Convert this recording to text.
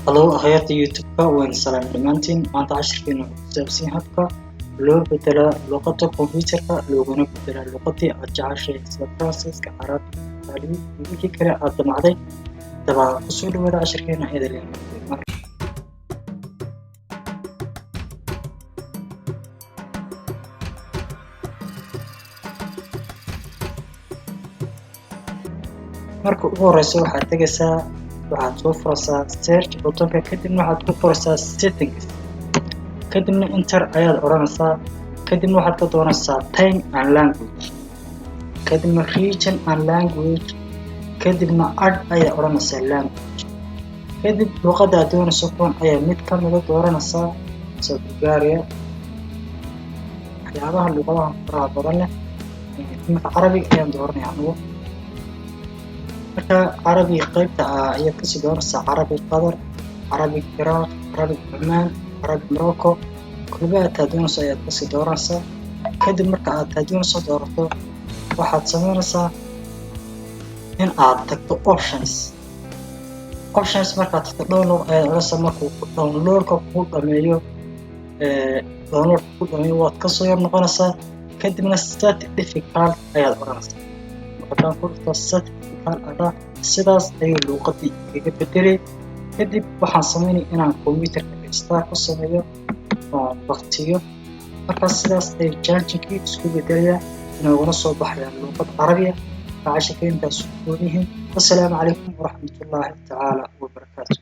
Hello akhyaarta YouTube-ka, waan salaam dhammaantiin. Maanta cashirkeena wuxuu ku saabsan yahay habka loo bedelaa luqadda computer-ka, looguna bedelaa luqadii aad jeceshahay, sida Faransiiska, Carabiga, Itaaliya iyo wixii kale aad damacday. Daba kusoo dhawaada cashirkeena. Eedalin. Marka ugu horeysa waxaad tegaysaa, waxaad soo furaysaa search buttonka, kadibna waxaad ku qoraysaa settings, kadibna enter ayaad odhanaysaa. Kadibna waxaad ka doonaysaa time and language, kadibna region and language, kadibna add ayaad odhanaysaa language. Kadib luqadda aad doonayso kuwan ayaa mid ka mida dooranaysaa, sida Bulgaria, waxyaabaha luqadaha faraha badan leh. Iminka Carabiga ayaan dooranaya anigu. Marka Carabiga qaybta ah ayaad kasii dooranaysaa: Carabi Qatar, Carabi Ciraaq, Carabi Cumaan, Carabi Morocco. Kulba aad taa doonayso ayaad kasii dooranaysaa. Kadib marka aad taa doonayso doorato, waxaad sameynaysaa in aad tagto options. Options markaad tagto, download ayaad odhanaysaa. Markuu downloadka kuu dhameeyo, downloadka ku dhameeyo, waad kasoo yar noqonaysaa, kadibna set default ayaad odhanaysaa. Haddaan ku dhufto set default ada, sidaas ayuu luuqadii igaga bedelay. Kadib waxaan sameynaya inaan computerka restart ku sameeyo oon baktiyo. Markaas sidaas ay changingkii isku bedelayaa, inooguna soo baxayaan luuqad Carabiya. Marka cashirka intaas ku kooban yihiin. Wassalaamu calaykum waraxmatullaahi tacaala wabarakaatu.